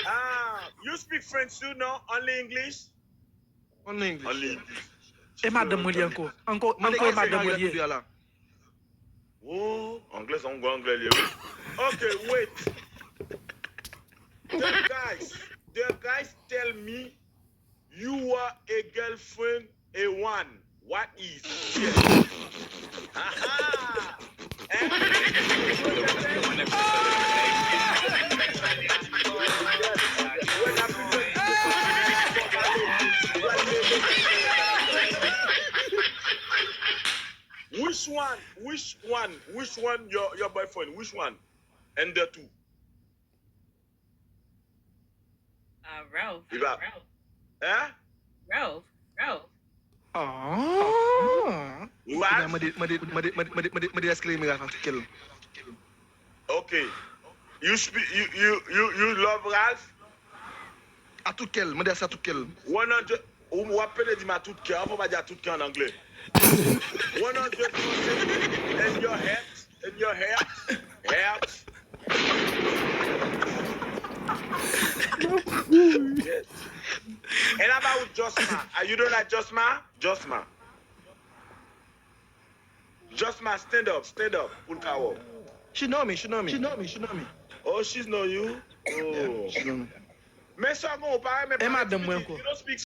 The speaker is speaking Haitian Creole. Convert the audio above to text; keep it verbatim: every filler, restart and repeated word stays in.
Ah, you speak French too? No, only English? Only English. Only English. E madanm mwen li ankò. Ankò, ankò e madanm mwen li ye. Oh, anglè, se yon gwo anglè li ye. Okay, wait. The guys, the guys tell me you are a girlfriend a one. What is? Aha! Eh? Which one? Which one? Which one? Your your boyfriend? Which one? And the two? Uh, Ralph. Li pa. Ralph. Hein? Ralph. Ralph. Ah. Ralph? Mande, mande, mande, mande, mande, mande, mande èske li renmen Ralph a tout kè l. Okay. You speak. You you you you love Ralph? A tout kè l, mande sa a tout kè l. One hundred. Ou w ap pede di m a tout kè. Anfen, w pa di a tout kè an anglè. One hundred percent in your heart, in your heart, heart. Yes. And about Josma? Uh, you don't like Josma? Josma. Josma, stand up, stand up. Pou l ka wè w. She know me, she know me. She know me, she know me. Oh, she's know you. Oh. She know me. Men sa gon, ou pa renmen E madanm mwen ankò. You don't speak